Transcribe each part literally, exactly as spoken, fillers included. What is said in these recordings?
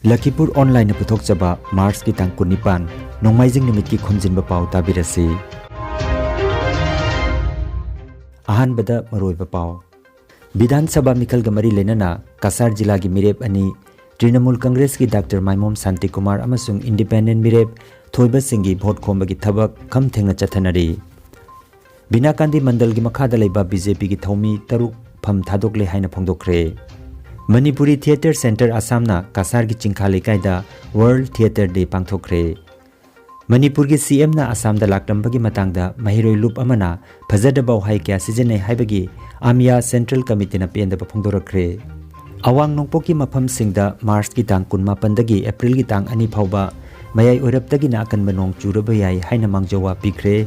ꯂꯈꯤꯄꯨꯔ ꯑꯣꯟꯂꯥꯏꯟꯅ ꯄꯨꯊꯣꯛꯆꯕ ꯃꯥꯔꯆꯀꯤ ꯇꯥꯡ ꯀꯨꯟꯅꯤꯄꯥꯟ, ꯅꯣꯡꯃꯥꯏꯖꯤꯡ ꯅꯨꯃꯤꯠꯀꯤ ꯈꯣꯝꯖꯤꯟꯕ ꯄꯥꯎ ꯇꯥꯕꯤꯔꯁꯤ꯫ ꯑꯍꯥꯟꯕꯗ ꯃꯔꯨꯑꯣꯏꯕ ꯄꯥꯎ꯫ ꯕꯤꯙꯥꯟ ꯁꯚꯥ ꯃꯤꯈꯜꯒ ꯃꯔꯤ ꯂꯩꯅꯅ ꯀꯁꯥꯔ ꯖꯤꯂꯥꯒꯤ ꯃꯤꯔꯦꯞ ꯑꯅꯤ, ꯇ꯭ꯔꯤꯅꯃꯨꯜ ꯀꯪꯒ꯭ꯔꯦꯁꯀꯤ ꯗꯥꯛꯇꯔ ꯃꯥꯏꯃꯣꯝ ꯁꯥꯟꯇꯤꯀꯨꯃꯥꯔ ꯑꯃꯁꯨꯡ ꯏꯟꯗꯤꯄꯦꯟꯗꯦꯟ ꯃꯤꯔꯦꯞ ꯊꯣꯏꯕ ꯁꯤꯡꯒꯤ ꯚꯣꯠ ꯈꯣꯝꯕꯒꯤ ꯊꯕꯛ ꯈꯝ ꯊꯦꯡꯅ ꯆꯠꯊꯅꯔꯤ꯫ ꯕꯤꯅꯥꯀꯥꯟꯗꯤ ꯃꯟꯗꯜꯒꯤ ꯃꯈꯥꯗ ꯂꯩꯕ ꯕꯤ ꯖꯦ ꯄꯤꯒꯤ ꯊꯧꯃꯤ ꯇꯔꯨꯛ ꯐꯝ ꯊꯥꯗꯣꯛꯂꯦ ꯍꯥꯏꯅ ꯐꯣꯡꯗꯣꯛꯈ꯭ꯔꯦ꯫ ꯃꯅꯤꯄꯨꯔꯤ ꯊꯤꯌꯦꯇꯔ ꯁꯦꯟꯇꯔ ꯑꯁꯥꯝꯅ ꯀꯁꯥꯔꯒꯤ ꯆꯤꯡꯈꯥ ꯂꯩꯀꯥꯏꯗ ꯋꯥꯔꯜꯗ ꯊꯤꯌꯦꯇꯔ ꯗꯦ ꯄꯥꯡꯊꯣꯛꯈ꯭ꯔꯦ꯫ ꯃꯅꯤꯄꯨꯔꯒꯤ ꯁꯤ ꯑꯦꯝꯅ ꯑꯁꯥꯝꯗ ꯂꯥꯛꯂꯝꯕꯒꯤ ꯃꯇꯥꯡꯗ ꯃꯍꯩꯔꯣꯏ ꯂꯨꯞ ꯑꯃꯅ ꯐꯖꯗꯕ ꯋꯥꯍꯩ ꯀꯌꯥ ꯁꯤꯖꯤꯟꯅꯩ ꯍꯥꯏꯕꯒꯤ ꯑꯥꯃꯤꯌꯥ ꯁꯦꯟꯇ꯭ꯔꯦꯜ ꯀꯃꯤꯇꯤꯅ ꯄꯦꯟꯗꯕ ꯐꯣꯡꯗꯣꯔꯛꯈ꯭ꯔꯦ꯫ ꯑꯋꯥꯡ ꯅꯣꯡꯄꯣꯛꯀꯤ ꯃꯐꯝꯁꯤꯡꯗ ꯃꯥꯔꯆꯀꯤ ꯇꯥꯡ ꯀꯨꯟꯃꯥꯄꯟꯗꯒꯤ ꯑꯦꯄ꯭ꯔꯤꯜꯒꯤ ꯇꯥꯡ ꯑꯅꯤ ꯐꯥꯎꯕ ꯃꯌꯥꯏ ꯑꯣꯏꯔꯞꯇꯒꯤꯅ ꯑꯀꯟꯕ ꯅꯣꯡ ꯆꯨꯔꯕ ꯌꯥꯏ ꯍꯥꯏꯅ ꯃꯥꯡꯖꯧ ꯄꯤꯈ꯭ꯔꯦ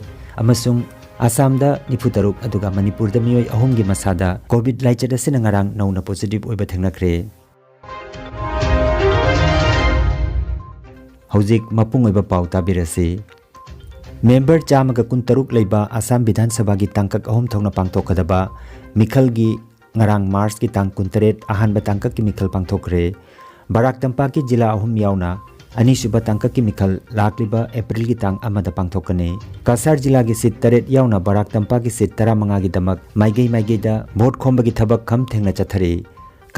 ꯑꯃꯁꯨꯡ ꯑꯁꯥꯝꯗ ꯅꯤꯐꯨ ꯇꯔꯨꯛ ꯑꯗꯨꯒ ꯃꯅꯤꯄꯨꯔꯗ ꯃꯤꯑꯣꯏ ꯑꯍꯨꯝꯒꯤ ꯃꯁꯥꯗ ꯀꯣꯚꯤꯗ ꯂꯥꯏꯆꯠ ꯑꯁꯤꯅ ꯉꯔꯥꯡ ꯅꯧꯅ ꯄꯣꯖꯤꯇꯤꯚ ꯑꯣꯏꯕ ꯊꯦꯡꯅꯈ꯭ꯔꯦ꯫ ꯍꯧꯖꯤꯛ ꯃꯄꯨꯡ ꯑꯣꯏꯕ ꯄꯥꯎ ꯇꯥꯕꯤꯔꯁꯤ꯫ ꯃꯦꯝꯕꯔ ꯆꯥꯝꯃꯒ ꯀꯨꯟꯇꯔꯨꯛ ꯂꯩꯕ ꯑꯁꯥꯝ ꯕꯤꯙꯥꯟ ꯁꯚꯥꯒꯤ ꯇꯥꯡꯀꯛ ꯑꯍꯨꯝ ꯊꯣꯛꯅ ꯄꯥꯡꯊꯣꯛꯀꯗꯕ ꯃꯤꯈꯜꯒꯤ ꯉꯔꯥꯡ ꯃꯥꯔꯆꯀꯤ ꯇꯥꯡ ꯀꯨꯟꯇꯔꯦꯠ ꯑꯍꯥꯟꯕ ꯇꯥꯡꯀꯛꯀꯤ ꯃꯤꯈꯜ ꯄꯥꯡꯊꯣꯛꯈ꯭ꯔꯦ꯫ ꯕꯔꯥꯛ ꯇꯝꯄꯥꯛꯀꯤ ꯖꯤꯂꯥ ꯑꯍꯨꯝ ꯌꯥꯎꯅ ꯑꯅꯤꯁꯨꯕ ꯇꯥꯡꯀꯛꯀꯤ ꯃꯤꯈꯜ ꯂꯥꯛꯂꯤꯕ ꯑꯦꯄ꯭ꯔꯤꯜꯒꯤ ꯇꯥꯡ ꯑꯃꯗ ꯄꯥꯡꯊꯣꯛꯀꯅꯤ꯫ ꯀꯁꯥꯔ ꯖꯤꯂꯥꯒꯤ ꯁꯤꯠ ꯇꯔꯦꯠ ꯌꯥꯎꯅ ꯕꯔꯥꯛ ꯇꯝꯄꯥꯛꯀꯤ ꯁꯤꯠ ꯇꯔꯥꯃꯉꯥꯒꯤꯗꯃꯛ ꯃꯥꯏꯀꯩ ꯃꯥꯏꯀꯩꯗ ꯚꯣꯠ ꯈꯣꯝꯕꯒꯤ ꯊꯕꯛ ꯈꯝ ꯊꯦꯡꯅ ꯆꯠꯊꯔꯤ꯫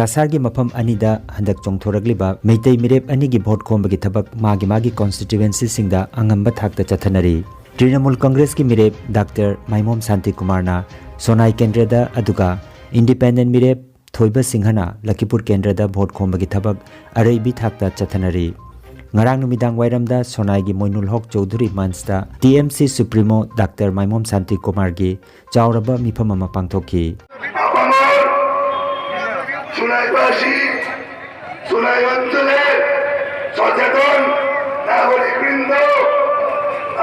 ꯀꯁꯥꯔꯒꯤ ꯃꯐꯝ ꯑꯅꯤꯗ ꯍꯟꯗꯛ ꯆꯣꯡꯊꯣꯔꯛꯂꯤꯕ ꯃꯩꯇꯩ ꯃꯤꯔꯦꯞ ꯑꯅꯤꯒꯤ ꯚꯣꯠ ꯈꯣꯝꯕꯒꯤ ꯊꯕꯛ ꯃꯥꯒꯤ ꯃꯥꯒꯤ ꯀꯣꯟꯁꯇꯤꯇ꯭ꯋꯦꯟꯁꯤꯁꯤꯡꯗ ꯑꯉꯝꯕ ꯊꯥꯛꯇ ꯆꯠꯊꯅꯔꯤ꯫ ꯇ꯭ꯔꯤꯅꯃꯨꯜ ꯀꯪꯒ꯭ꯔꯦꯁꯀꯤ ꯃꯤꯔꯦꯞ ꯗꯥꯛꯇꯔ ꯃꯥꯏꯃꯣꯝ ꯁꯥꯟꯇꯤ ꯀꯨꯃꯥꯔꯅ ꯁꯣꯅꯥꯏ ꯀꯦꯟꯗ꯭ꯔꯗ, ꯑꯗꯨꯒ ꯏꯟꯗꯤꯄꯦꯟꯗꯦꯟ ꯃꯤꯔꯦꯞ ꯊꯣꯏꯕ ꯁꯤꯡꯍꯅ ꯂꯈꯤꯄꯨꯔ ꯀꯦꯟꯗ꯭ꯔꯗ ꯚꯣꯠ ꯈꯣꯝꯕꯒꯤ ꯊꯕꯛ ꯑꯔꯩꯕꯤ ꯊꯥꯛꯇ ꯆꯠꯊꯅꯔꯤ꯫ ꯉꯔꯥꯡ ꯅꯨꯃꯤꯗꯥꯡ ꯋꯥꯏꯔꯝꯗ ꯁꯣꯅꯥꯏꯒꯤ ꯃꯣꯏꯅꯨꯜ ꯍꯣꯛ ꯆꯧꯙꯨꯔꯤ ꯃꯟꯁꯇ ꯇꯤ ꯑꯦꯝ ꯁꯤ ꯁꯨꯄ꯭ꯔꯤꯃꯣ ꯗꯥꯛꯇꯔ ꯃꯥꯏꯃꯣꯝ ꯁꯥꯟꯇꯤ ꯀꯨꯃꯥꯔꯒꯤ ꯆꯥꯎꯔꯕ ꯃꯤꯐꯝ ꯑꯃ ꯄꯥꯡꯊꯣꯛꯈꯤ꯫ আপামর সোনাইবাসী, সোনাই অঞ্চলের সচেতন নাগরিকবৃন্দ,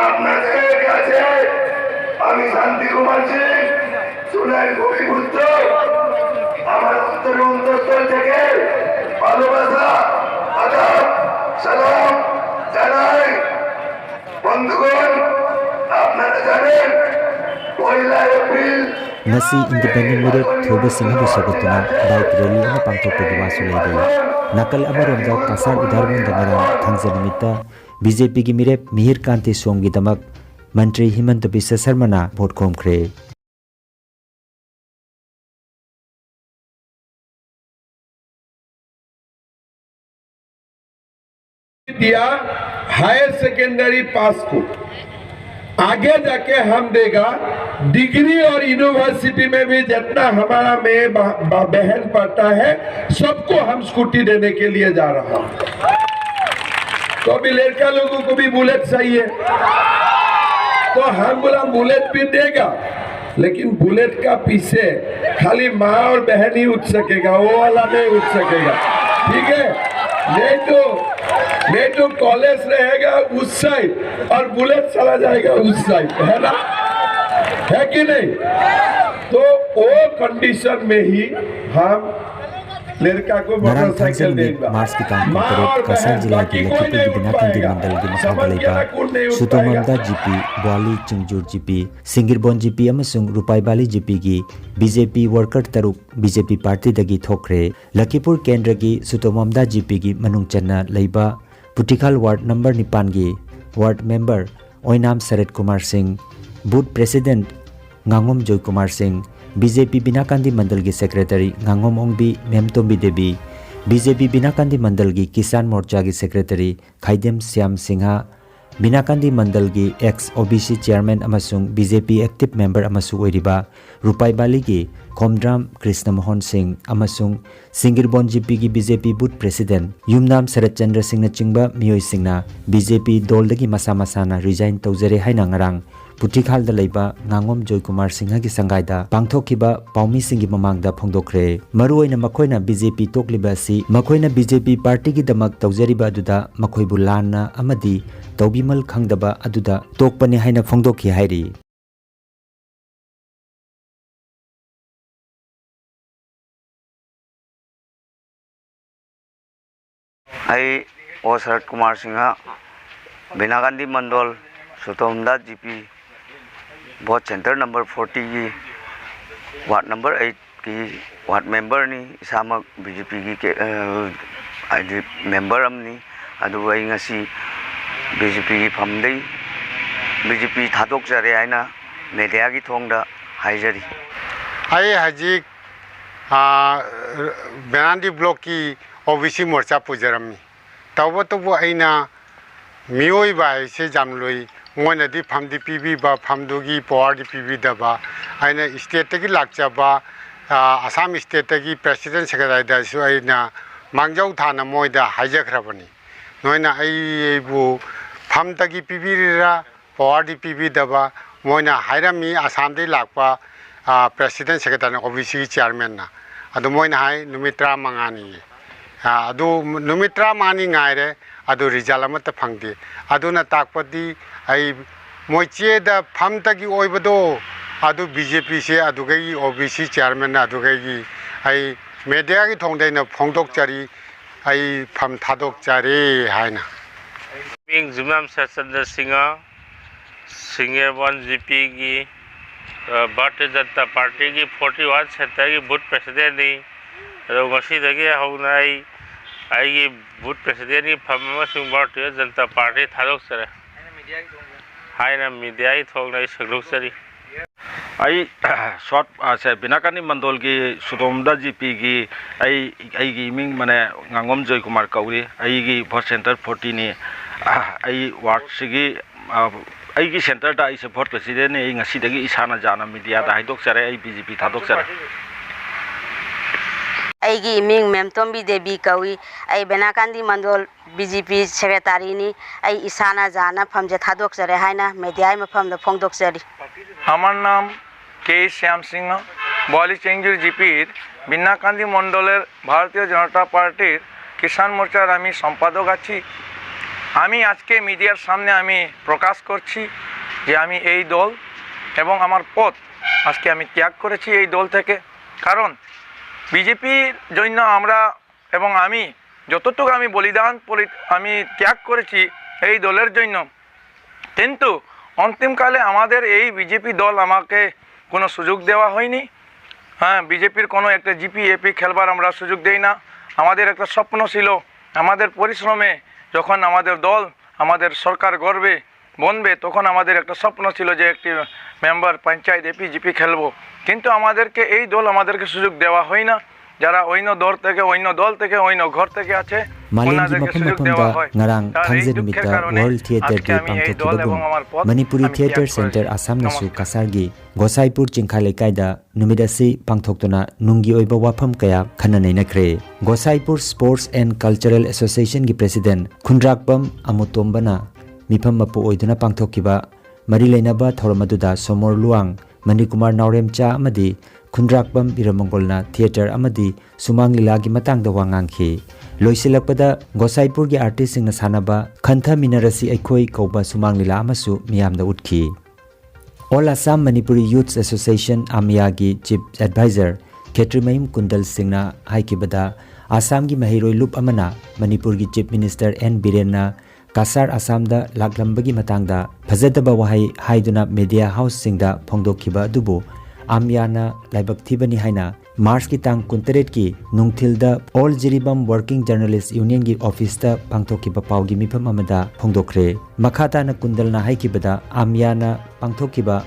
আপনাদের কাছে আমি শান্তি কুমার সিং, সোনাই ভূমিপুত্র, আমার অন্তরের অন্তঃস্থল থেকে ভালোবাসা, আদাব, সালাম জানাই। বন্ধুগণ, আপনারা জানেন, পয়লা এপ্রিল ꯉꯁꯤ ꯏꯟꯗꯤꯄꯦꯟꯗꯦꯟ ꯃꯤꯔꯦꯞ ꯊꯣꯏꯕ ꯁꯤꯡꯍꯕꯨ ꯁꯧꯒꯠꯇꯨꯅ ꯕꯥꯏꯛ ꯔꯦꯂꯤ ꯑꯃ ꯄꯥꯡꯊꯣꯛꯄꯒꯤ ꯋꯥꯁꯨ ꯂꯩꯔꯤ꯫ ꯅꯥꯀꯜ ꯑꯃꯔꯣꯝꯗ ꯀꯁꯥꯔ ꯎꯗꯥꯔꯕꯟꯗ ꯉꯔꯥꯡ ꯊꯥꯡꯖ ꯅꯨꯃꯤꯠꯇ ꯕꯤ ꯖꯦ ꯄꯤꯒꯤ ꯃꯤꯔꯦꯞ ꯃꯤꯍꯤꯔ ꯀꯥꯟꯇꯤ ꯁꯣꯝꯒꯤꯗꯃꯛ ꯃꯟꯇ꯭ꯔꯤ ꯍꯤꯃꯟꯇ ꯕꯤꯁ꯭ꯋ ꯁꯔꯃꯅ ꯚꯣꯠ ꯈꯣꯝꯈ꯭ꯔꯦ꯫ दिया हायर सेकेंडरी पास को आगे जाके हम देगा। डिग्री और यूनिवर्सिटी में भी जितना हमारा में बा, बा, बहन पढ़ता है, सबको हम स्कूटी देने के लिए जा रहा हूं। तो अभी लड़का लोगों को भी बुलेट चाहिए, तो हम बोला बुलेट भी देगा, लेकिन बुलेट का पीछे खाली माँ और बहन ही उठ सकेगा, वो वाला नहीं उठ सकेगा। ठीक है, नहीं तो, नहीं तो कॉलेज रहेगा उस साइड और बुलेट चला जाएगा उस साइड, है ना? है कि नहीं? तो वो कंडीशन में ही हम लड़का को ꯉꯔꯥꯡ ꯊꯥꯡꯖ मोटरसाइकिल ꯅꯨꯃꯤꯠ देगा। ꯃꯥꯔꯆꯀꯤ ꯇꯥꯡ ꯀꯨꯟꯇꯔꯨꯛ ꯀꯁꯥꯔ ꯖꯤꯂꯥꯒꯤ ꯂꯛꯈꯤꯄꯨꯔꯒꯤ ꯕꯤꯅꯥꯀꯥꯟꯗꯤ ꯃꯟꯗꯜꯒꯤ ꯃꯈꯥꯗ ꯂꯩꯕ ꯁꯨꯇꯣꯃꯝꯗꯥ ꯖꯤꯄꯤ, ꯕ꯭ꯋꯥꯂꯤ, ꯆꯤꯡꯖꯨꯔ ꯖꯤꯄꯤ, ꯁꯤꯡꯒꯤꯔꯕꯣꯟ ꯖꯤꯄꯤ ꯑꯃꯁꯨꯡ ꯔꯨꯄꯥꯏꯕꯥꯂꯤ ꯖꯤꯄꯤꯒꯤ ꯕꯤ ꯖꯦ ꯄꯤ ꯋꯥꯔꯀꯔ ꯇꯔꯨꯛ ꯕꯤ ꯖꯦ ꯄꯤ ꯄꯥꯔꯇꯤꯗꯒꯤ ꯊꯣꯛꯈ꯭ꯔꯦ꯫ ꯂꯛꯈꯤꯄꯨꯔ ꯀꯦꯟꯗ꯭ꯔꯒꯤ ꯁꯨꯇꯣꯃꯝꯗꯥ ꯖꯤꯄꯤꯒꯤ ꯃꯅꯨꯡ ꯆꯟꯅ ꯂꯩꯕ ꯄꯨꯇꯤꯈꯥꯜ ꯋꯥꯔꯗ ꯅꯝꯕꯔ ꯅꯤꯄꯥꯟꯒꯤ ꯋꯥꯔꯗ ꯃꯦꯝꯕꯔ ꯑꯣꯏꯅꯥꯝ ꯁꯔꯠ ꯀꯨꯃꯥꯔ ꯁꯤꯡ, ꯕꯨꯊ ꯄ꯭ꯔꯦꯁꯤꯗꯦꯟꯠ ꯉꯥꯉꯣꯝ ꯖꯣꯏ ꯀꯨꯃꯥꯔ ꯁꯤꯡ, ꯕꯤ ꯖꯦ ꯄꯤ ꯕꯤꯅꯥꯀꯥꯟꯗꯤ ꯃꯟꯗꯜꯒꯤ ꯁꯦꯀ꯭ꯔꯦꯇꯔꯤ ꯉꯥꯉꯣꯝ ꯑꯣꯡꯕꯤ ꯃꯦꯝꯇꯣꯝꯕꯤ ꯗꯦꯕꯤ, ꯕꯤ ꯖꯦ ꯄꯤ ꯕꯤꯅꯥꯀꯥꯟꯗꯤ ꯃꯟꯗꯜꯒꯤ ꯀꯤꯁꯥꯟ ꯃꯣꯔꯆꯥꯒꯤ ꯁꯦꯀ꯭ꯔꯦꯇꯔꯤ ꯈꯥꯏꯗꯦꯝ ꯁ꯭ꯌꯥꯝ ꯁꯤꯡꯍ, ꯕꯤꯅꯥꯀꯥꯟꯗꯤ ꯃꯟꯗꯜꯒꯤ ꯑꯦꯛꯁ ꯑꯣ ꯕꯤ ꯁꯤ ꯆꯤꯌꯥꯔꯃꯦꯟ ꯑꯃꯁꯨꯡ ꯕꯤ ꯖꯦ ꯄꯤ ꯑꯦꯛꯇꯤꯚ ꯃꯦꯝꯕꯔ ꯑꯃꯁꯨ ꯑꯣꯏꯔꯤꯕ ꯔꯨꯄꯥꯏꯕꯥꯂꯤꯒꯤ ꯈꯣꯝꯗ꯭ꯔꯥꯝ ꯀ꯭ꯔꯤꯁꯅ ꯃꯣꯍꯟ ꯁꯤꯡ ꯑꯃꯁꯨꯡ ꯁꯤꯡꯒꯤꯔꯕꯣꯟ ꯖꯤꯄꯤꯒꯤ ꯕꯤ ꯖꯦ ꯄꯤ ꯕꯨꯊ ꯄ꯭ꯔꯦꯁꯤꯗꯦꯟꯠ ꯌꯨꯝꯅꯥꯝ ꯁꯔꯠ ꯆꯟꯗ꯭ꯔ ꯁꯤꯡꯅꯆꯤꯡꯕ ꯃꯤꯑꯣꯏꯁꯤꯡꯅ ꯕꯤ ꯖꯦ ꯄꯤ ꯗꯣꯜꯗꯒꯤ ꯃꯁꯥ ꯃꯁꯥꯅ ꯔꯤꯖꯥꯏꯟ ꯇꯧꯖꯔꯦ ꯍꯥꯏꯅ ꯉꯔꯥꯡ ꯄꯨꯇꯤꯈꯥꯜꯗ ꯂꯩꯕ ꯉꯥꯉꯣꯝ ꯖꯣꯏꯀꯨꯃꯥꯔ ꯁꯤꯡꯍꯒꯤ ꯁꯪꯒꯥꯏꯗ ꯄꯥꯡꯊꯣꯛꯈꯤꯕ ꯄꯥꯎꯃꯤꯁꯤꯡꯒꯤ ꯃꯃꯥꯡꯗ ꯐꯣꯡꯗꯣꯛꯈ꯭ꯔꯦ꯫ ꯃꯔꯨꯑꯣꯏꯅ ꯃꯈꯣꯏꯅ ꯕꯤ ꯖꯦ ꯄꯤ ꯇꯣꯛꯂꯤꯕ ꯑꯁꯤ ꯃꯈꯣꯏꯅ ꯕꯤ ꯖꯦ ꯄꯤ ꯄꯥꯔꯇꯤꯒꯤꯗꯃꯛ ꯇꯧꯖꯔꯤꯕ ꯑꯗꯨꯗ ꯃꯈꯣꯏꯕꯨ ꯂꯥꯟꯅ ꯑꯃꯗꯤ ꯇꯧꯕꯤꯃꯜ ꯈꯪꯗꯕ ꯑꯗꯨꯗ ꯇꯣꯛꯄꯅꯤ ꯍꯥꯏꯅ ꯐꯣꯡꯗꯣꯛꯈꯤ ꯍꯥꯏꯔꯤ꯫ ꯑꯩ ꯑꯣ ꯁꯔꯠ ꯀꯨꯃꯥꯔ ꯁꯤꯡꯍ, ꯕꯤꯅꯥꯀꯥꯟꯗꯤ ꯃꯟꯗꯣꯜ, ꯁꯨꯇꯣꯝꯗꯥ G P, vote centre number ꯐꯣꯔꯇꯤꯒꯤ ꯋꯥꯔꯗ ꯅꯝꯕꯔ ꯑꯩꯠꯀꯤ ꯋꯥꯔꯗ ꯃꯦꯝꯕꯔꯅꯤ꯫ ꯏꯁꯥꯃꯛ ꯕꯤ ꯖꯦ ꯄꯤꯒꯤ ꯀꯦ-, ꯑ, ꯍꯥꯏꯗꯤ ꯃꯦꯝꯕꯔ ꯑꯃꯅꯤ꯫ ꯑꯗꯨꯕꯨ ꯑꯩ ꯉꯁꯤ ꯕꯤ ꯖꯦ ꯄꯤꯒꯤ ꯐꯝꯗꯩ ꯕꯤ ꯖꯦ ꯄꯤ ꯊꯥꯗꯣꯛꯆꯔꯦ ꯍꯥꯏꯅ ꯃꯦꯗꯤꯌꯥꯒꯤ ꯊꯣꯡꯗ ꯍꯥꯏꯖꯔꯤ꯫ ꯑꯩ ꯍꯧꯖꯤꯛ, ꯑ, ꯕꯦꯅꯥꯟꯗꯤ ꯕ꯭ꯂꯣꯛꯀꯤ ꯑꯣ ꯕꯤ ꯁꯤ ꯃꯣꯔꯆꯥ ꯄꯨꯖꯔꯝꯃꯤ꯫ ꯇꯧꯕꯇꯕꯨ ꯑꯩꯅ ꯃꯤꯑꯣꯏꯕ ꯍꯥꯏꯁꯦ ꯌꯥꯝ ꯂꯨꯏ꯫ ꯃꯣꯏꯅꯗꯤ ꯐꯝꯗꯤ ꯄꯤꯕꯤꯕ, ꯐꯝꯗꯨꯒꯤ ꯄꯋꯥꯔꯗꯤ ꯄꯤꯕꯤꯗꯕ꯫ ꯑꯩꯅ ꯁ꯭ꯇꯦꯠꯇꯒꯤ ꯂꯥꯛꯆꯕ, ꯑ, ꯑꯁꯥꯝ ꯁ꯭ꯇꯦꯠꯇꯒꯤ ꯄ꯭ꯔꯦꯁꯤꯗꯦꯟꯠ ꯁꯦꯀ꯭ꯔꯦꯇꯔꯤꯗꯁꯨ ꯑꯩꯅ ꯃꯥꯡꯖꯧ ꯊꯥꯅ ꯃꯣꯏꯗ ꯍꯥꯏꯖꯈ꯭ꯔꯕꯅꯤ꯫ ꯅꯣꯏꯅ ꯑꯩꯕꯨ ꯐꯝꯗꯒꯤ ꯄꯤꯕꯤꯔꯤꯔꯥ, ꯄꯋꯥꯔꯗꯤ ꯄꯤꯕꯤꯗꯕ꯫ ꯃꯣꯏꯅ ꯍꯥꯏꯔꯝꯃꯤ ꯑꯁꯥꯝꯗꯒꯤ ꯂꯥꯛꯄ, ꯑ, ꯄ꯭ꯔꯦꯁꯤꯗꯦꯟꯠ ꯁꯦꯀ꯭ꯔꯦꯇꯔꯤꯅ ꯑꯣ ꯕꯤ ꯁꯤꯒꯤ ꯆꯤꯌꯥꯔꯃꯦꯟꯅ꯫ ꯑꯗꯨ ꯃꯣꯏꯅ ꯍꯥꯏ ꯅꯨꯃꯤꯠ ꯇꯔꯥꯃꯉꯥꯅꯤ꯫ ꯑ, ꯑꯗꯨ ꯅꯨꯃꯤꯠ ꯇꯔꯥꯃꯉꯥꯅꯤ ꯉꯥꯏꯔꯦ, ꯑꯗꯨ ꯔꯤꯖꯜ ꯑꯃꯠꯇ ꯐꯪꯗꯦ꯫ ꯑꯗꯨꯅ ꯇꯥꯛꯄꯗꯤ ꯑꯩ ꯃꯣꯏ ꯆꯦꯗ ꯐꯝꯇꯒꯤ ꯑꯣꯏꯕꯗꯣ, ꯑꯗꯨ ꯕꯤ ꯖꯦ ꯄꯤꯁꯦ ꯑꯗꯨꯒꯩꯒꯤ ꯑꯣ ꯕꯤ ꯁꯤ ꯆꯤꯌꯥꯔꯃꯦꯟꯅ ꯑꯗꯨꯒꯩꯒꯤ ꯑꯩ ꯃꯦꯗꯤꯌꯥꯒꯤ ꯊꯣꯡꯗ ꯑꯩꯅ ꯐꯣꯡꯗꯣꯛꯆꯔꯤ, ꯑꯩ ꯐꯝ ꯊꯥꯗꯣꯛꯆꯔꯦ ꯍꯥꯏꯅ꯫ ꯃꯤꯡ ꯌꯨꯝꯅꯥꯝ ꯁꯆꯟꯗ꯭ꯔ ꯁꯤꯡꯍ, ꯁꯤꯡꯒꯦ ꯋꯥꯟ ꯖꯤ ꯄꯤꯒꯤ, ꯑ, ꯚꯥꯔꯇꯤꯌ ꯖꯅꯇꯥ ꯄꯥꯔꯇꯤꯒꯤ ꯐꯣꯔꯇꯤ ꯋꯥꯟ ꯁꯦꯟꯇꯔꯒꯤ ꯕꯨꯊ ꯄ꯭ꯔꯦꯁꯤꯗꯦꯟꯠꯅꯤ꯫ ꯑꯗꯣ ꯉꯁꯤꯗꯒꯤ ꯍꯧꯅ ꯑꯩ ꯑꯩꯒꯤ ꯕꯨꯊ ꯄ꯭ꯔꯦꯁꯤꯗꯦꯟꯠꯀꯤ ꯐꯝ ꯑꯃꯁꯨꯡ ꯚꯥꯔꯇꯤꯌ ꯖꯅꯇꯥ ꯄꯥꯔꯇꯤ ꯊꯥꯗꯣꯛꯆꯔꯦ ꯍꯥꯏꯅ ꯃꯦꯗꯤꯌꯥꯒꯤ ꯊꯣꯡꯅ ꯑꯩ ꯁꯟꯗꯣꯛꯆꯔꯤ꯫ ꯑꯩ ꯁꯣꯔꯠ, ꯑ, ꯁꯦ, ꯕꯤꯅꯥꯀꯥꯅꯤ ꯃꯟꯗꯣꯜꯒꯤ ꯁꯨꯗꯣꯝꯗ ꯖꯤ ꯄꯤꯒꯤ ꯑꯩ, ꯑꯩꯒꯤ ꯏꯃꯤꯡ ꯃꯅꯦ ꯉꯥꯉꯣꯝ ꯖꯣꯏꯀꯨꯃꯥꯔ ꯀꯧꯏ꯫ ꯑꯩꯒꯤ ꯚꯣꯠ ꯁꯦꯟꯇꯔ ꯐꯣꯔꯇꯤꯅꯤ꯫ ꯑꯩ ꯋꯥꯔꯗꯁꯤꯒꯤ, ꯑ, ꯑꯩꯒꯤ ꯁꯦꯟꯇꯔꯗ ꯑꯩꯁꯦ ꯚꯣꯠ ꯄ꯭ꯔꯦꯁꯤꯗꯦꯟꯠꯅꯤ꯫ ꯑꯩ ꯉꯁꯤꯗꯒꯤ ꯏꯁꯥꯅ ꯌꯥꯅ ꯃꯦꯗꯤꯌꯥꯗ ꯍꯥꯏꯗꯣꯛꯆꯔꯦ, ꯑꯩ ꯕꯤ ꯖꯦ ꯄꯤ ꯊꯥꯗꯣꯛꯆꯔꯦ꯫ ꯑꯩꯒꯤ ꯏꯃꯤꯡ ꯃꯦꯝꯇꯣꯝꯕꯤ ꯗꯦꯕꯤ ꯀꯧꯏ꯫ ꯑꯩ ꯕꯦꯅꯥꯀꯥꯟꯗꯤ ꯃꯟꯗꯣꯜ ꯕꯤ ꯖꯦ ꯄꯤ ꯁꯦꯀ꯭ꯔꯦꯇꯥꯔꯤꯅꯤ꯫ ꯑꯩ ꯏꯁꯥꯅ ꯌꯥꯅ ꯐꯝꯁꯦ ꯊꯥꯗꯣꯛꯆꯔꯦ ꯍꯥꯏꯅ ꯃꯦꯗꯤꯌꯥꯒꯤ ꯃꯐꯝꯗ ꯐꯣꯡꯗꯣꯛꯆꯔꯤ꯫ আমার নাম কে শ্যাম সিংহ, বয়ালি চেঞ্জুর জিপির বিন্নাকান্দি মণ্ডলের ভারতীয় জনতা পার্টির কিষাণ মোর্চার আমি সম্পাদক আছি। আমি আজকে মিডিয়ার সামনে আমি প্রকাশ করছি যে আমি এই দল এবং আমার পদ আজকে আমি ত্যাগ করেছি এই দল থেকে। কারণ বিজেপির জন্য আমরা এবং আমি যতটুকু আমি বলিদান পরি-, আমি ত্যাগ করেছি এই দলের জন্য, কিন্তু অন্তিমকালে আমাদের এই বিজেপি দল আমাকে কোনো সুযোগ দেওয়া হয়নি। হ্যাঁ, বিজেপির কোনো একটা জিপি এপি খেলবার আমরা সুযোগ দেই না। আমাদের একটা স্বপ্ন ছিল, আমাদের পরিশ্রমে যখন আমাদের দল, আমাদের সরকার গর্বে বনবে, তখন আমাদের একটা স্বপ্ন ছিল যে একটি মেম্বার পঞ্চায়েত এপিজিপি খেলবো। কিন্তু আমাদেরকে এই দল আমাদেরকে সুযোগ দেওয়া হয় না। যারা অন্য দল থেকে, অন্য দল থেকে, অন্য ঘর থেকে আছে, Malemgi ওনাদেরকে mafam সুযোগ দেওয়া mafamda হয়। Ngarang Thangzet numitta World Theatre Day pangthokkhibagum Manipuri Theatre Centre Assam nasu Kasargi Gosaipur Chingkhai Leikaida numit asi pangthoktuna nunggi oiba wafam kaya khana neinakre. Gosaipur Sports and Cultural Association gi President Khundrakpam Amutombana mifam mapu oiduna pangthokkhiba mari leinaba thoram aduda Somor Luang, Manikumar Naoremcha amadi Khundrakpam Biramangolna theatre amadi Sumang Lila gi matangda wa ngangkhi. Loisilakpada Gosaipur gi artist singna sanaba Khantha Minarasi Aikhoi kauba Sumang Lila amasu miyamda utkhi. All Assam Manipuri Youths Association, AMYA gi Chief Advisor Khetrimayum Kundal Singhna haikhibada, Assam gi maheiroi lup amana Manipur gi Chief Minister N Birenna Kasar Assam da laklambagi matangda phajadaba wahai haiduna media house singda phongdokkhiba adubu AMYA na laibak thibani haina March ki tang kuntaret ki nungthilda All Jiribam Working Journalist Union gi office da pangthokkhiba pau gi mifam amada phongdokkre. Makhatana Kundalna haikhibada AMYA na pangthokkhiba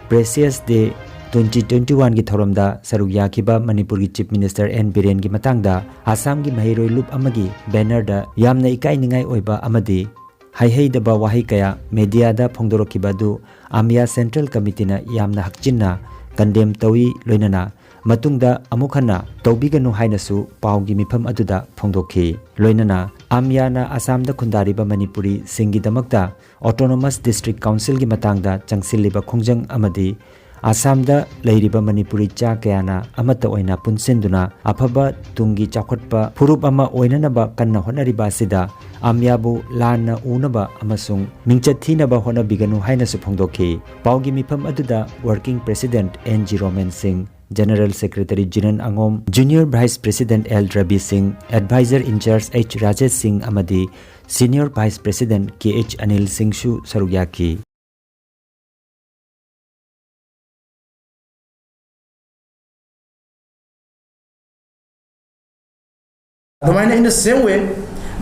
Precious Day twenty twenty-one gi thoramda saruk yakhiba Manipur gi Chief Minister N Biren gi matangda Assam gi maheiroi lup amagi banner da yamna ikai ningai oiba amadi haiheidaba wahai kaya media da phongdorakkhiba adu AMYA Central Committee na yamna hakchinna condemn tawi loinana matungda amukhanna taubiganu hainasu pau gi mifam aduda phongdokkhi. Loinana AMYA na Assam da khundariba Manipuri singgi damakta Autonomous District Council gi matangda changsilliba khongjang amadi Assam da leiriba Manipuri cha kayana amata oina punsinduna aphaba tunggi chaukhatpa phurup ama oinanaba kanna hotnariba asida AMYA bu lanna unaba amasung mingchat thinaba hotnabiganu hainasu phongdokkhi. Pau gi mifam aduda Working President N G Roman Singh, General Secretary Jinan Angom, Junior Vice President L Rabi Singh, Advisor in Charge H Rajesh Singh amadi Senior Vice President K H Anil Singh su saruk yakhi. ꯑꯗꯨꯃꯥꯏꯅ in the same way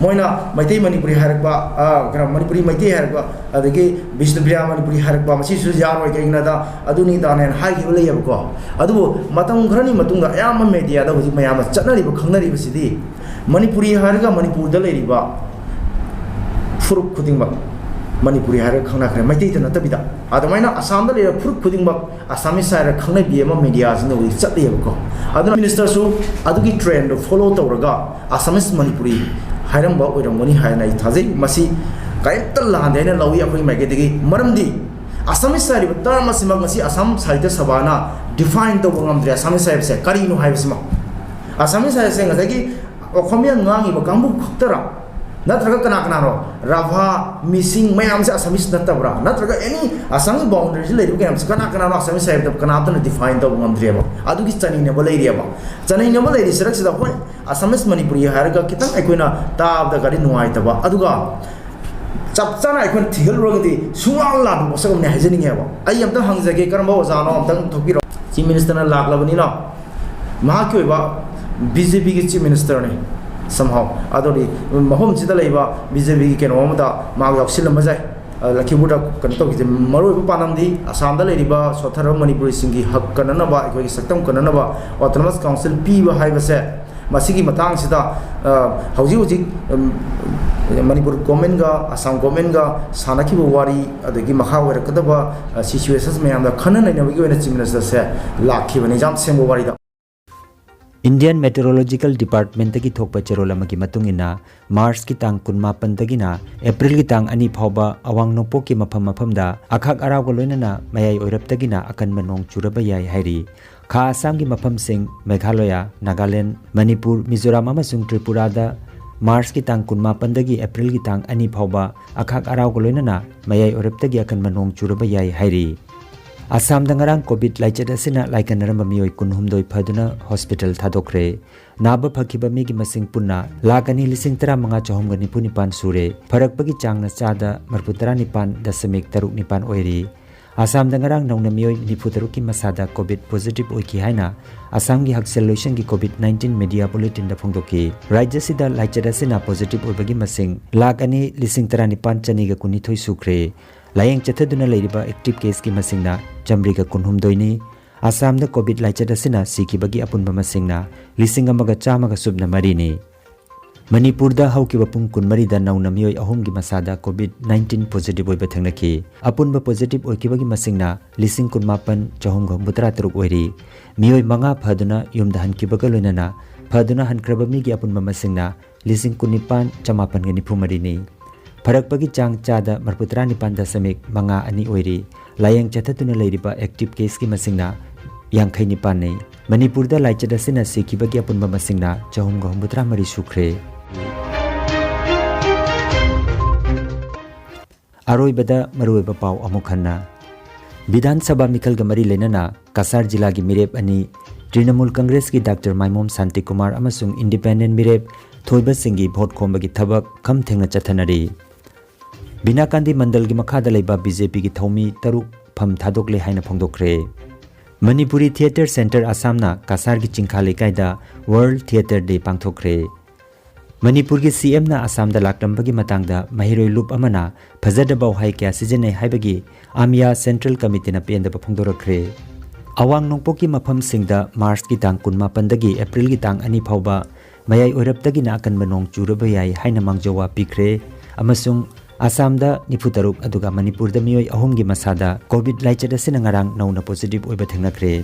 ꯃꯣꯏꯅ ꯃꯩꯇꯩ ꯃꯅꯤꯄꯨꯔꯤ ꯍꯥꯏꯔꯛꯄ, ꯑ, ꯀꯩꯅꯣ, ꯃꯅꯤꯄꯨꯔꯤ ꯃꯩꯇꯩ ꯍꯥꯏꯔꯛꯄ, ꯑꯗꯒꯤ ꯕꯤꯁꯅꯨꯄ꯭ꯔꯤꯌꯥ ꯃꯅꯤꯄꯨꯔꯤ ꯍꯥꯏꯔꯛꯄ, ꯃꯁꯤꯁꯨ ꯌꯥꯔꯣꯏ, ꯀꯩꯒꯤꯅꯣꯗ ꯑꯗꯨꯅꯤ ꯗꯥꯅꯦꯅ ꯍꯥꯏꯈꯤꯕ ꯂꯩꯌꯦꯕꯀꯣ꯫ ꯑꯗꯨꯕꯨ ꯃꯇꯝ ꯈꯔꯅꯤ ꯃꯇꯨꯡꯗ ꯑꯌꯥꯝꯕ ꯃꯦꯗꯤꯌꯥꯗ ꯍꯧꯖꯤꯛ ꯃꯌꯥꯝꯅ ꯆꯠꯅꯔꯤꯕ, ꯈꯪꯅꯔꯤꯕꯁꯤꯗꯤ ꯃꯅꯤꯄꯨꯔꯤ ꯍꯥꯏꯔꯒ ꯃꯅꯤꯄꯨꯔꯗ ꯂꯩꯔꯤꯕ ꯐꯨꯔꯨꯞ ꯈꯨꯗꯤꯡꯃꯛ ꯃꯅꯤꯄꯨꯔꯤ ꯍꯥꯏꯔꯒ ꯈꯪꯅꯈ꯭ꯔꯦ, ꯃꯩꯇꯩꯗ ꯅꯠꯇꯕꯤꯗ꯫ ꯑꯗꯨꯃꯥꯏꯅ ꯑꯁꯥꯝꯗ ꯂꯩꯔꯤꯕ ꯐꯨꯔꯨꯞ ꯈꯨꯗꯤꯡꯃꯛ ꯑꯁꯥꯃꯤꯁ ꯍꯥꯏꯔꯒ ꯈꯪꯅꯕꯤ ꯑꯃ ꯃꯦꯗꯤꯌꯥꯁꯤꯡꯗ ꯍꯧꯖꯤꯛ ꯆꯠꯂꯤꯑꯕꯀꯣ꯫ ꯑꯗꯨꯅ ꯃꯤꯅꯤꯁꯇꯔꯁꯨ ꯑꯗꯨꯒꯤ ꯇ꯭ꯔꯦꯟꯗꯣ ꯐꯣꯂꯣ ꯇꯧꯔꯒ ꯑꯁꯥꯃꯤꯁ ꯃꯅꯤꯄꯨꯔꯤ ꯍꯥꯏꯔꯝꯕ ꯑꯣꯏꯔꯝꯒꯅꯤ ꯍꯥꯏꯅ ꯑꯩ ꯊꯥꯖꯩ꯫ ꯃꯁꯤ ꯀꯔꯤꯝꯇ ꯂꯥꯟꯗꯦ ꯍꯥꯏꯅ ꯂꯧꯏ ꯑꯩꯈꯣꯏ ꯃꯥꯏꯀꯩꯗꯒꯤ꯫ ꯃꯔꯝꯗꯤ ꯑꯁꯥꯃꯤꯁ ꯍꯥꯏꯔꯤꯕ ꯇꯔꯝ ꯑꯁꯤꯃꯛ ꯉꯁꯤ ꯑꯁꯥꯝ ꯁꯥꯍꯤꯇ꯭ꯌ ꯁꯚꯥꯅ ꯗꯤꯐꯥꯏꯟ ꯇꯧꯕ ꯉꯝꯗ꯭ꯔꯦ ꯑꯁꯥꯃꯤꯁ ꯍꯥꯏꯕꯁꯦ ꯀꯔꯤꯅꯣ ꯍꯥꯏꯕꯁꯤꯃ꯫ ꯑꯁꯥꯃꯤꯁ ꯍꯥꯏꯕꯁꯦ ꯉꯁꯥꯏꯒꯤ ꯑꯣꯈꯣꯃꯤꯌꯥ ꯉꯥꯡꯉꯤꯕ ꯀꯥꯡꯕꯨ ꯈꯛꯇꯔ? ꯅꯠꯇ꯭ꯔꯒ ꯀꯅꯥ ꯀꯅꯥꯅꯣ? ꯔꯚꯥ, ꯃꯤꯁꯤꯡ ꯃꯌꯥꯝꯁꯦ ꯑꯁꯥꯃꯤꯁ ꯅꯠꯇꯕ꯭ꯔꯥ? ꯅꯠꯇ꯭ꯔꯒ ꯑꯦꯅꯤ ꯑꯁꯥꯝꯒꯤ ꯕꯥꯎꯟꯗꯔꯤꯁꯤ ꯂꯩꯔꯤꯕ ꯃꯌꯥꯝꯁꯦ ꯀꯅꯥ ꯀꯅꯥꯅꯣ ꯑꯁꯥꯃꯤꯁ ꯍꯥꯏꯕꯗ ꯀꯅꯥꯝꯇꯅ ꯗꯤꯐꯥꯏꯟ ꯇꯧꯕ ꯉꯝꯗ꯭ꯔꯦꯕ꯫ ꯑꯗꯨꯒꯤ ꯆꯅꯩꯅꯕ ꯂꯩꯔꯤꯑꯕ꯫ ꯆꯅꯩꯅꯕ ꯂꯩꯔꯤ ꯁꯔꯛꯁꯤꯗ ꯍꯣꯏ ꯑꯁꯥꯃꯤꯁ ꯃꯅꯤꯄꯨꯔꯤ ꯍꯥꯏꯔꯒ ꯈꯤꯇꯪ ꯑꯩꯈꯣꯏꯅ ꯇꯥꯕꯗ ꯒꯥꯔꯤ ꯅꯨꯡꯉꯥꯏꯇꯕ, ꯑꯗꯨꯒ ꯆꯞ ꯆꯥꯅ ꯑꯩꯈꯣꯏꯅ ꯊꯤꯒꯠꯂꯨꯔꯒꯗꯤ ꯁꯨꯡꯂꯥꯟ ꯂꯥꯟꯕ ꯄꯣꯠꯁꯛ ꯑꯃꯅꯤ ꯍꯥꯏꯖꯅꯤꯡꯉꯦꯕ꯫ ꯑꯩ ꯑꯝꯇꯪ ꯍꯪꯖꯒꯦ, ꯀꯔꯝꯕ ꯑꯣꯖꯥꯅꯣ ꯑꯝꯇꯪ ꯊꯣꯛꯄꯤꯔꯣ꯫ ꯆꯤꯐ ꯃꯤꯅꯤꯁꯇꯔꯅ ꯂꯥꯛꯂꯕꯅꯤꯅ ꯃꯍꯥꯛꯀꯤ ꯑꯣꯏꯕ ꯕꯤ ꯖꯦ ꯄꯤꯒꯤ ꯆꯤꯐ ꯃꯤꯅꯤꯁꯇꯔꯅꯤ꯫ Somehow ꯑꯗꯨꯗꯤ ꯃꯐꯝꯁꯤꯗ ꯂꯩꯕ ꯕꯤ ꯖꯦ ꯄꯤꯒꯤ ꯀꯩꯅꯣ ꯑꯃꯗ ꯃꯍꯥꯛ ꯌꯥꯎꯁꯤꯜꯂꯝꯕ ꯌꯥꯏ꯫ ꯑ, ꯂꯈꯤꯄꯨꯔꯗ ꯀꯩꯅꯣ ꯇꯧꯈꯤꯁꯦ ꯃꯔꯨꯑꯣꯏꯕ ꯄꯥꯟꯗꯝꯗꯤ ꯑꯁꯥꯝꯗ ꯂꯩꯔꯤꯕ ꯁꯣꯠꯊꯔꯕ ꯃꯅꯤꯄꯨꯔꯤꯁꯤꯡꯒꯤ ꯍꯛ ꯀꯟꯅꯅꯕ, ꯑꯩꯈꯣꯏꯒꯤ ꯁꯛꯇꯝ ꯀꯟꯅꯅꯕ autonomous council ꯄꯤꯕ ꯍꯥꯏꯕꯁꯦ꯫ ꯃꯁꯤꯒꯤ ꯃꯇꯥꯡꯁꯤꯗ, ꯑ, ꯍꯧꯖꯤꯛ ꯍꯧꯖꯤꯛ, ꯎꯝ, ꯃꯅꯤꯄꯨꯔ ꯒꯣꯔꯃꯦꯟꯒ ꯑꯁꯥꯝ ꯒꯣꯔꯃꯦꯟꯒ ꯁꯥꯟꯅꯈꯤꯕ ꯋꯥꯔꯤ, ꯑꯗꯒꯤ ꯃꯈꯥ ꯑꯣꯏꯔꯛꯀꯗꯕ, ꯑ, ꯁꯤꯆꯨꯋꯦꯁꯟꯁ ꯃꯌꯥꯝꯗ ꯈꯟꯅ ꯅꯩꯅꯕꯒꯤ ꯑꯣꯏꯅ ꯆꯤꯐ ꯃꯤꯅꯤꯁꯇꯔꯁꯦ ꯂꯥꯛꯈꯤꯕꯅꯤ ꯌꯥꯝ ꯁꯦꯝꯕ ꯋꯥꯔꯤꯗ꯫ Indian Meteorological Departmentꯇꯒꯤ ꯊꯣꯛꯄ ꯆꯦꯔꯣꯜ ꯑꯃꯒꯤ ꯃꯇꯨꯡ ꯏꯟꯅ, ꯃꯥꯔꯆꯀꯤ ꯇꯥꯡ ꯀꯨꯟꯃꯥꯄꯟꯗꯒꯤꯅ ꯑꯦꯄ꯭ꯔꯤꯜꯒꯤ ꯇꯥꯡ ꯑꯅꯤ ꯐꯥꯎꯕ ꯑꯋꯥꯡ ꯅꯣꯡꯄꯣꯛꯀꯤ ꯃꯐꯝ ꯃꯐꯝꯗ ꯑꯈꯥꯛ ꯑꯔꯥꯎꯒ ꯂꯣꯏꯅꯅ ꯃꯌꯥꯏ ꯑꯣꯏꯔꯞꯇꯒꯤꯅ ꯑꯀꯟꯕ ꯅꯣꯡ ꯆꯨꯔꯕ ꯌꯥꯏ ꯍꯥꯏꯔꯤ꯫ ꯈꯥ ꯑꯁꯥꯝꯒꯤ ꯃꯐꯝꯁꯤꯡ ꯃꯦꯘꯥꯂꯌꯥ, ꯅꯥꯒꯥꯂꯦꯟ, ꯃꯅꯤꯄꯨꯔ, ꯃꯤꯖꯣꯔꯥꯝ ꯑꯃꯁꯨꯡ ꯇ꯭ꯔꯤꯄꯨꯔꯥꯗ ꯃꯥꯔꯆꯀꯤ ꯇꯥꯡ ꯀꯨꯟꯃꯥꯄꯟꯗꯒꯤ ꯑꯦꯄ꯭ꯔꯤꯜꯒꯤ ꯇꯥꯡ ꯑꯅꯤ ꯐꯥꯎꯕ ꯑꯈꯥꯛ ꯑꯔꯥꯎꯒ ꯂꯣꯏꯅꯅ ꯃꯌꯥꯏ ꯑꯣꯏꯔꯞꯇꯒꯤ ꯑꯀꯟꯕ ꯅꯣꯡ ꯆꯨꯔꯕ ꯌꯥꯏ ꯍꯥꯏꯔꯤ꯫ ꯑꯁꯥꯝꯗ ꯉꯔꯥꯡ ꯀꯣꯚꯤꯗ ꯂꯥꯏꯆꯠ ꯑꯁꯤꯅ ꯂꯥꯏꯀꯠꯅꯔꯝꯕ ꯃꯤꯑꯣꯏ ꯀꯨꯟꯍꯨꯝꯗꯣꯏ ꯐꯗꯨꯅ ꯍꯣꯁꯄꯤꯇꯥꯜ ꯊꯥꯗꯣꯛꯈ꯭ꯔꯦ꯫ ꯅꯥꯕ ꯐꯈꯤꯕ ꯃꯤꯒꯤ ꯃꯁꯤꯡ ꯄꯨꯟꯅ ꯂꯥꯈ ꯑꯅꯤ ꯂꯤꯁꯤꯡ ꯇꯔꯥꯃꯉꯥ ꯆꯍꯨꯝꯒ ꯅꯤꯐꯨ ꯅꯤꯄꯥꯟ ꯁꯨꯔꯦ꯫ ꯐꯔꯛꯄꯒꯤ ꯆꯥꯡꯅ ꯆꯥꯗ ꯃꯔꯤꯐꯨ ꯇꯔꯥꯅꯤꯄꯥꯟ ꯗꯁꯃꯤꯛ ꯇꯔꯨꯛ ꯅꯤꯄꯥꯟ ꯑꯣꯏꯔꯤ꯫ ꯑꯁꯥꯝꯗ ꯉꯔꯥꯡ ꯅꯧꯅ ꯃꯤꯑꯣꯏ ꯅꯤꯐꯨ ꯇꯔꯨꯛꯀꯤ ꯃꯁꯥꯗ ꯀꯣꯚꯤꯗ ꯄꯣꯖꯤꯇꯤꯚ ꯑꯣꯏꯈꯤ ꯍꯥꯏꯅ ꯑꯁꯥꯝꯒꯤ ꯍꯛꯁꯦꯜ ꯂꯣꯏꯁꯪꯒꯤ ꯀꯣꯚꯤꯗ ꯅꯥꯏꯟꯇꯤꯟ ꯃꯦꯗꯤꯌꯥ ꯕꯨꯂꯦꯇꯤꯟꯗ ꯐꯣꯡꯗꯣꯛꯈꯤ꯫ ꯔꯥꯖ꯭ꯌꯁꯤꯗ ꯂꯥꯏꯆꯠ ꯑꯁꯤꯅ ꯄꯣꯖꯤꯇꯤꯚ ꯑꯣꯏꯕꯒꯤ ꯃꯁꯤꯡ ꯂꯥꯈ ꯑꯅꯤ ꯂꯤꯁꯤꯡ ꯇꯔꯥꯅꯤꯄꯥꯟ ꯆꯅꯤꯒ ꯀꯨꯟꯅꯤꯊꯣꯏ ꯁꯨꯈ꯭ꯔꯦ꯫ ꯂꯥꯌꯦꯡ ꯆꯠꯊꯗꯨꯅ ꯂꯩꯔꯤꯕ ꯑꯦꯛꯇꯤꯚ ꯀꯦꯁꯀꯤ ꯃꯁꯤꯡꯅ ꯆꯥꯃꯔꯤꯒ ꯀꯨꯟꯍꯨꯝꯗꯣꯏꯅꯤ꯫ ꯑꯁꯥꯝꯗ ꯀꯣꯚꯤꯗ ꯂꯥꯏꯆꯠ ꯑꯁꯤꯅ ꯁꯤꯈꯤꯕꯒꯤ ꯑꯄꯨꯟꯕ ꯃꯁꯤꯡꯅ ꯂꯤꯁꯤꯡ ꯑꯃꯒ ꯆꯥꯝꯃꯒ ꯁꯨꯞꯅ ꯃꯔꯤꯅꯤ꯫ ꯃꯅꯤꯄꯨꯔꯗ ꯍꯧꯈꯤꯕ ꯄꯨꯡ ꯀꯨꯟꯃꯔꯤꯗ ꯅꯧꯅ ꯃꯤꯑꯣꯏ ꯑꯍꯨꯝꯒꯤ ꯃꯁꯥꯗ ꯀꯣꯚꯤꯗ ꯅꯥꯏꯟꯇꯤꯟ ꯄꯣꯖꯤꯇꯤꯚ ꯑꯣꯏꯕ ꯊꯦꯡꯅꯈꯤ꯫ ꯑꯄꯨꯟꯕ ꯄꯣꯖꯤꯇꯤꯚ ꯑꯣꯏꯈꯤꯕꯒꯤ ꯃꯁꯤꯡꯅ ꯂꯤꯁꯤꯡ ꯀꯨꯟꯃꯥꯄꯟ ꯆꯍꯨꯝꯒ ꯍꯨꯝꯐꯨꯇꯔꯥ ꯇꯔꯨꯛ ꯑꯣꯏꯔꯤ꯫ ꯃꯤꯑꯣꯏ ꯃꯉꯥ ꯐꯗꯨꯅ ꯌꯨꯝꯗ ꯍꯟꯈꯤꯕꯒ ꯂꯣꯏꯅꯅ ꯐꯗꯨꯅ ꯍꯟꯈ꯭ꯔꯕ ꯃꯤꯒꯤ ꯑꯄꯨꯟꯕ ꯃꯁꯤꯡꯅ ꯂꯤꯁꯤꯡ ꯀꯨꯟꯅꯤꯄꯥꯟ ꯆꯃꯥꯄꯟꯒ ꯅꯤꯐꯨ ꯃꯔꯤꯅꯤ꯫ ꯐꯔꯛꯄꯒꯤ ꯆꯥꯡ ꯆꯥꯗ ꯃꯔꯤꯐꯨꯇꯔꯥ ꯅꯤꯄꯥꯟ ꯗꯁꯃꯤꯛ ꯃꯉꯥ ꯑꯅꯤ ꯑꯣꯏꯔꯤ꯫ ꯂꯥꯌꯦꯡ ꯆꯠꯊꯗꯨꯅ ꯂꯩꯔꯤꯕ ꯑꯦꯛꯇꯤꯚ ꯀꯦꯁꯀꯤ ꯃꯁꯤꯡꯅ ꯌꯥꯡꯈꯩ ꯅꯤꯄꯥꯟꯅꯤ꯫ ꯃꯅꯤꯄꯨꯔꯗ ꯂꯥꯏꯆꯠ ꯑꯁꯤꯅ ꯁꯤꯈꯤꯕꯒꯤ ꯑꯄꯨꯟꯕ ꯃꯁꯤꯡꯅ ꯆꯍꯨꯝꯒ ꯍꯨꯝꯐꯨꯇꯔꯥ ꯃꯔꯤ ꯁꯨꯈ꯭ꯔꯦ꯫ ꯑꯔꯣꯏꯕꯗ ꯃꯔꯨꯑꯣꯏꯕ ꯄꯥꯎ ꯑꯃꯨꯛ ꯍꯟꯅ꯫ ꯕꯤꯙꯥꯟ ꯁꯚꯥ ꯃꯤꯈꯜꯒ ꯃꯔꯤ ꯂꯩꯅꯅ ꯀꯁꯥꯔ ꯖꯤꯂꯥꯒꯤ ꯃꯤꯔꯦꯞ ꯑꯅꯤ, ꯇ꯭ꯔꯤꯅꯃꯨꯜ ꯀꯪꯒ꯭ꯔꯦꯁꯀꯤ ꯗꯥꯛꯇꯔ ꯃꯥꯏꯃꯣꯝ ꯁꯥꯟꯇꯤꯀꯨꯃꯥꯔ ꯑꯃꯁꯨꯡ ꯏꯟꯗꯤꯄꯦꯟꯗꯦꯟꯠ ꯃꯤꯔꯦꯞ ꯊꯣꯏꯕꯁꯤꯡꯒꯤ ꯚꯣꯠ ꯈꯣꯝꯕꯒꯤ ꯊꯕꯛ ꯈꯝ ꯊꯦꯡꯅ ꯆꯠꯊꯅꯔꯤ꯫ ꯕꯤꯅꯥꯀꯥꯟꯗꯤ ꯃꯟꯗꯜꯒꯤ ꯃꯈꯥꯗ ꯂꯩꯕ ꯕꯤ ꯖꯦ ꯄꯤꯒꯤ ꯊꯧꯃꯤ ꯇꯔꯨꯛ ꯐꯝ ꯊꯥꯗꯣꯛꯂꯦ ꯍꯥꯏꯅ ꯐꯣꯡꯗꯣꯛꯈ꯭ꯔꯦ꯫ ꯃꯅꯤꯄꯨꯔꯤ ꯊꯤꯌꯦꯇꯔ ꯁꯦꯟꯇꯔ ꯑꯁꯥꯝꯅ ꯀꯁꯥꯔꯒꯤ ꯆꯤꯡꯈꯥ ꯂꯩꯀꯥꯏꯗ ꯋꯥꯔꯜꯗ ꯊꯤꯌꯦꯇꯔ ꯗꯦ ꯄꯥꯡꯊꯣꯛꯈ꯭ꯔꯦ꯫ ꯃꯅꯤꯄꯨꯔꯒꯤ ꯁꯤ ꯑꯦꯝꯅ ꯑꯁꯥꯝꯗ ꯂꯥꯛꯂꯝꯕꯒꯤ ꯃꯇꯥꯡꯗ ꯃꯍꯩꯔꯣꯏ ꯂꯨꯞ ꯑꯃꯅ ꯐꯖꯗꯕ ꯋꯥꯍꯩ ꯀꯌꯥ ꯁꯤꯖꯤꯟꯅꯩ ꯍꯥꯏꯕꯒꯤ ꯑꯥꯃꯤꯌꯥ ꯁꯦꯟꯇ꯭ꯔꯦꯜ ꯀꯃꯤꯇꯤꯅ ꯄꯦꯟꯗꯕ ꯐꯣꯡꯗꯣꯔꯛꯈ꯭ꯔꯦ꯫ ꯑꯋꯥꯡ ꯅꯣꯡꯄꯣꯛꯀꯤ ꯃꯐꯝꯁꯤꯡꯗ ꯃꯥꯔꯆꯀꯤ ꯇꯥꯡ ꯀꯨꯟꯃꯥꯄꯟꯗꯒꯤ ꯑꯦꯄ꯭ꯔꯤꯜꯒꯤ ꯇꯥꯡ ꯑꯅꯤ ꯐꯥꯎꯕ ꯃꯌꯥꯏ ꯑꯣꯏꯔꯞꯇꯒꯤꯅ ꯑꯀꯟꯕ ꯅꯣꯡ ꯆꯨꯔꯕ ꯌꯥꯏ ꯍꯥꯏꯅ ꯃꯥꯡꯖꯧ ꯄꯤꯈ꯭ꯔꯦ ꯑꯃꯁꯨꯡ ꯑꯁꯥꯝꯗ ꯅꯤꯐꯨ ꯇꯔꯨꯛ ꯑꯗꯨꯒ ꯃꯅꯤꯄꯨꯔꯗ ꯃꯤꯑꯣꯏ ꯑꯍꯨꯝꯒꯤ ꯃꯁꯥꯗ ꯀꯣꯚꯤꯗ ꯂꯥꯏꯆꯠ ꯑꯁꯤꯅ ꯉꯔꯥꯡ ꯅꯧꯅ ꯄꯣꯖꯤꯇꯤꯚ ꯑꯣꯏꯕ ꯊꯦꯡꯅꯈ꯭ꯔꯦ꯫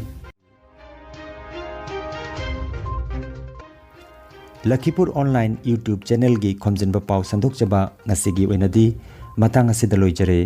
ꯂꯈꯤꯄꯨꯔ ꯑꯣꯟꯂꯥꯏꯟ YouTube ꯆꯦꯅꯦꯜꯒꯤ ꯈꯣꯝꯖꯤꯟꯕ ꯄꯥꯎ ꯁꯟꯗꯣꯛꯆꯕ ꯉꯁꯤꯒꯤ ꯑꯣꯏꯅꯗꯤ ꯃꯇꯥꯡ ꯑꯁꯤꯗ ꯂꯣꯏꯖꯔꯦ꯫